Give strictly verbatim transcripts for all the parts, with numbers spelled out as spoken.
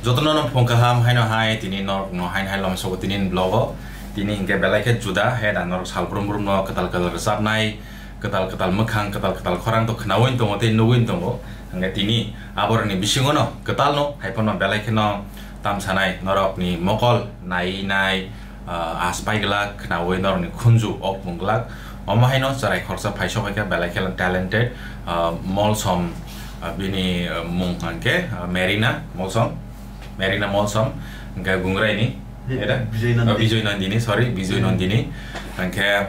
Jotono no phung kaham haino hai tini norok no haino hai lom sogo tini vlog o. Tini hinkhe belai khe juda he da norok sal brum brum no kwtal kwtal rwchapnai, kwtal kwtal mwkhang, kwtal kwtal khorang to khnaui tongo tei nugui tongo. Hinkhe tini aborokni bisingo no kwtal no hai phano belai kheno tam sanai norokni mokol nai nai, ah, as pai glak khnaui norokni khunju ok mung glak. Omo haino chwrai khoroksa phaisok hai khe belai kheno talented, ah, Molsom, ah, bini, ah, mung hwnkhe, ah, Merina Molsom, Merina Molsom, hwnkhe Gungraini, Bi-, era? Bijoy Nandini. Ah, Bijoy Nandini, sorry, Bijoy Hmm. Nandini. Hwnkhe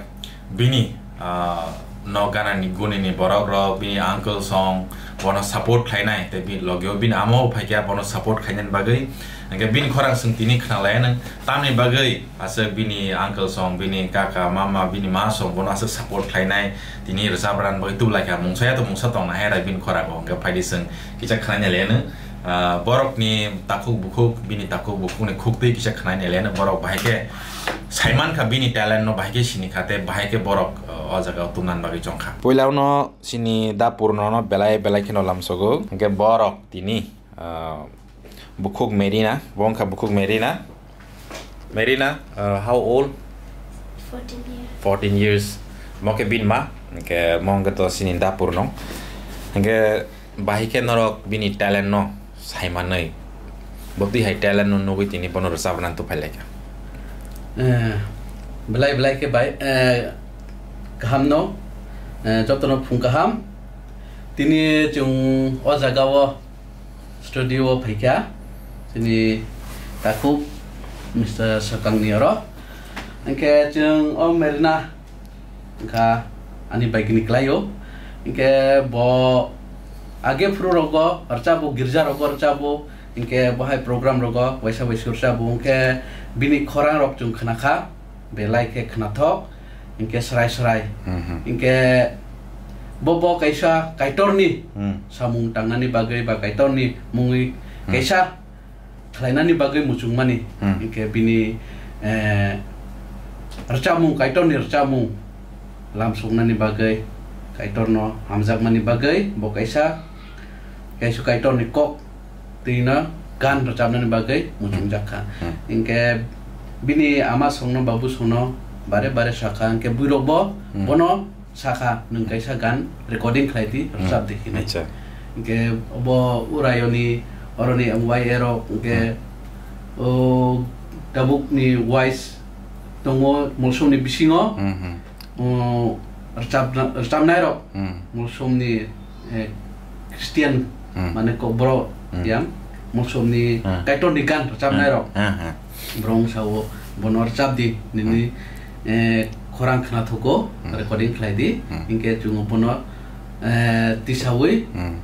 bini, ah, no ganani gunini borok rok, bini uncle song, bono support khlainai, tei bini logio bini amo phaikha, bono support khlainani bagwi. Hwnkhe bini khorang chwng tini khnalaianw, tamni bagwi aswk bini uncle song, bini kaka, mama, bini ma song, bono aswk support khlainai, tini rwchapran bagwi tubulaikha, mungsa ya to mungsa tongna hai rai bini khorang o, hwnkhe phaidi chwng kisa khnanai laianw. Ah, borokni takhuk bukhuk, bini takhuk bukhukni khuktwi kisa khnanai laianw, borok bahai khe saimankha bini talent no, bahai khe sinikha tei bahai khe borok, ah, o jaga o tumnani bagwi chongkha. Puila uno chini dapur no, no belai belai kheno lamsogo, hwnkhe borok tini, ah, bukhuk Merina, bo wngkha bukhuk Merina. Merina, uh, how old? Fourteen years. Fourteen years. Mo khe bini ma, hwnkhe mo hwnkhe to chini dapur no. Hwnkhe bahai khe norok bini talent no saimanwi. Bo twi hai talent no nugwi tini bono rwchapna tu phailaikha. Eh, belai belai khe bai, eh, kaham no, eh, jotono phung kaham. Tini chwng o jaga o studio o phaikha, chini takhuk Mister Sakangni oro. Hwnkhe chwng o Merina wngkha ani bagini kwlaio. Hwnkhe bo age phuru rogo rwchabo, girja rogo rwchabo, hwnkhe bo hai program rogo waisa waisa rwchabo, hwnkhe bini khorang rok chwng khnakha. Belai khe khnathok, hinkhe srai srai. Mhm. Hinkhe bo, bo kaisa Kaitorni Hmm. samung tangnani bagwi ba Kaitorni mungwi Hmm. kaisa khlainani bagwi muchungmani. Hmm. Hinkhe bini, eh, rwchapmung, Kaitorni rwchapmung lamsoknani bagwi, Kaitorno hamjakmani bagwi bo kaisa, kaisa Kaitorni kok twino gan rwchapnani bagwi muchungjak kha. Hmm. Hinkhe bini ama songno, babu songno bare bare sakha, hinkhe buirokbo Hmm. bono sakha, "Nwng kaisa gan recording khlai di, Hmm. rwchap di," hinwi. Acha. Hinkhe obo Urayoni, oroni ang Y A rok, hinkhe Hmm. o tabukni wise tongo Molsomni bisingo. Hmm, hmm. O rwchapna-, rwchapnairok Hmm. Molsomni, eh, Christian, Hmm. mane kokborok Hmm. yang Molsomni Hmm. Kaitorni gan rwchapnairok. Hmm, hmm. Borok wng sao, "Bono rwchap di, nini, Hmm. eh, khorang khnathogo, Hmm. recording khlai di." Hmm. Hinkhe chwng bono, eh, tisaui Hmm.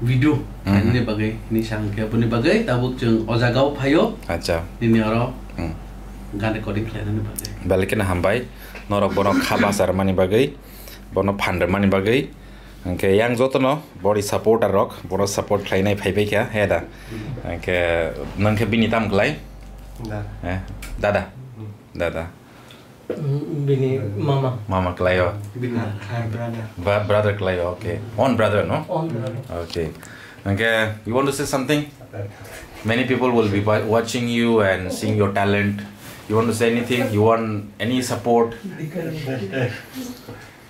video Hmm. khlainani bagwi hinwi sa, hinkhe boni bagwi tabuk chwng o jagao phaio. Acha. Nini oro Hmm. gan recording khlainani bagwi. Belai kheno hambai. Norok bono kha basa rwmani bagwi, bono phan rwmani bagwi. Hinkhe yang jotono boni supporter rok, bono support khlainai phaibai kha, he da? Hinkhe nwng khe bini tam klai? Da. Eh, dada? Hmm. Dada. Mm, bini mama. Mama klaio? Bini brother. Bra-, brother klaio, okay. Own brother, no? Own brother. Okay. Okay, you want to say something? Many people will be wa-, watching you and seeing your talent. You want to say anything? You want any support?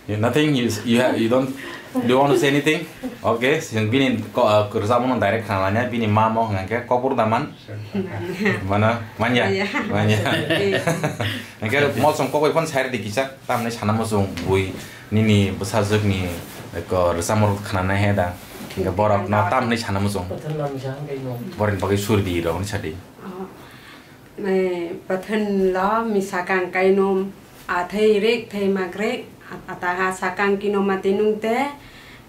You, nothing? You, you, ha-, you don't, do you want to say anything? Okay, sing bini ko-, uh, rwchapmano direct khnalanya, bini mamo hwnkhe kokborok da man? Mano, manya? Manya. Manya. Eh. Hwnkhe Molsom kokoi phone sai di kisa, tamni sana muchung bui nini bwsajwkni ko rwchapmano khnanai he da. Hwnkhe borokno tamni sana muchung. Pathar namjak hwnkhe no. Borokni bagwi suri di rok ni sadi. Oh. Eh, pathar lo misa kang kaino athai rik thai mak rik, ataha sakang kino mati nung te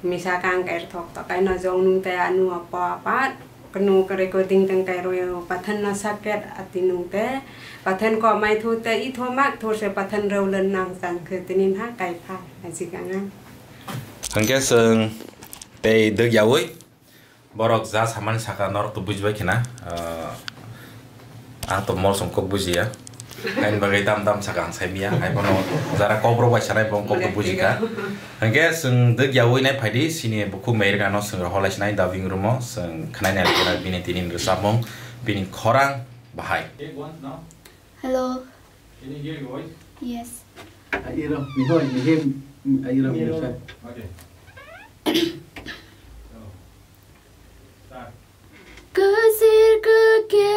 misa kang kai thok to kaino jong nung te anu apa apa. Kunu kare ko ding tang kai royo pathan na saket ati nung te pathan ko mai thu te i tho mak thor se pathan rau len nang chang khe tini na kai pha aji kanga. Hwnkhe chwng tei dwk yaui borok ja samani saka norok to bujibai khina, ah, ah, to Molsom kok bujiya. Haini bagwi dam dam saka ang sai miya, hai bono jara kokborok bai sanai bo kokborok bujikha. Hwnkhe chwng dwk yaui nai phaidi, sini bukhuk Merina no chwng rohor lai sinai dubbing room o, chwng khwnai nai rwgwla bini tini rwchapmung, bini khorang bahai. Hello. Yes. Airo, mihoi, mihim, airo, mihoi. Kwsir kwke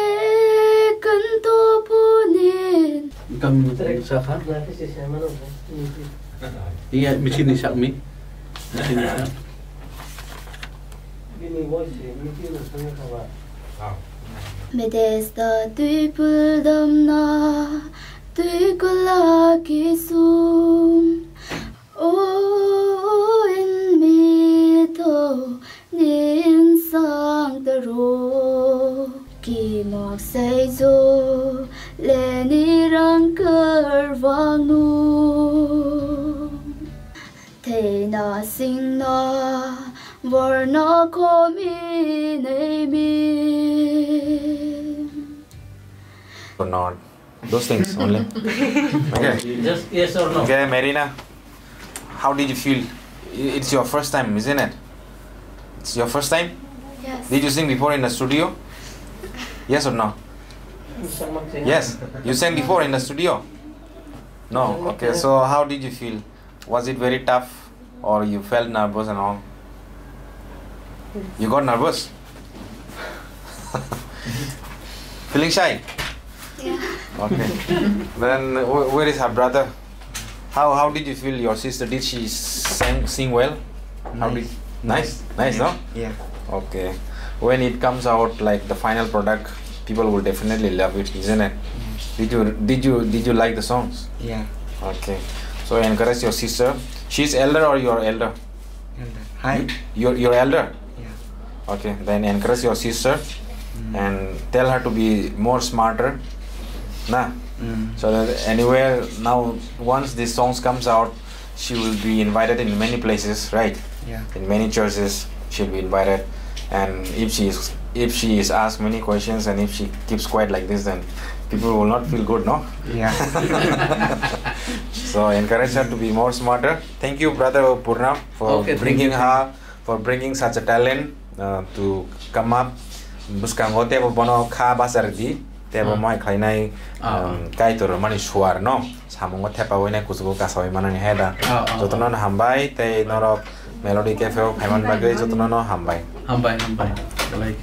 kwnto punin. Kam sakha. Iya, misi ni sakmi. Misi ni sak. Bedes da twi pul damna, twi kula kisum. O in mi tho nin sang ta ro. Ki mok sei zo le ni rang kar vang nu. Theina singna varna khomi nei mi. Or not. Those things only. Okay. Just yes or no? Okay, Merina, how did you feel? I- It's your first time, isn't it? It's your first time? Yes. Did you sing before in the studio? Yes or no? Yes. You sang before in the studio? No. Okay, so how did you feel? Was it very tough or you felt nervous and all? You got nervous? Feeling shy? Yeah. Okay. Then wh- where is her brother? How how did you feel your sister? Did she sang sing well? How did Nice. Nice, nice, no? Yeah. Okay. When it comes out like the final product, people will definitely love it, isn't it? Yes. Did you did you did you like the songs? Yeah. Okay. So encourage your sister. She's elder or your elder? Elder. Hi. You, your your elder? Yeah. Okay. Then encourage your sister Mm. and tell her to be more smarter. Nah. Mm. So that anywhere now, once these songs comes out, she will be invited in many places, right? Yeah. In many churches, she'll be invited. And if she is if she is asked many questions and if she keeps quiet like this, then people will not feel good, no? Yeah. So encourage her to be more smarter. Thank you, brother Purna, for Okay, thank bringing you, thank her, for bringing such a talent uh, to come up. Bwskango tebo bono kha bachar di, tebo Ah. mai khlainai Ah, um, kaitor mani suar no. Samungo thepa wainai kuchugo kasawi manani hai da. Ah, ah, Jotono ah. no hambai tei norok Melody Cafe o phaiman bagwi jotono no hambai. Hambai, hambai. Like.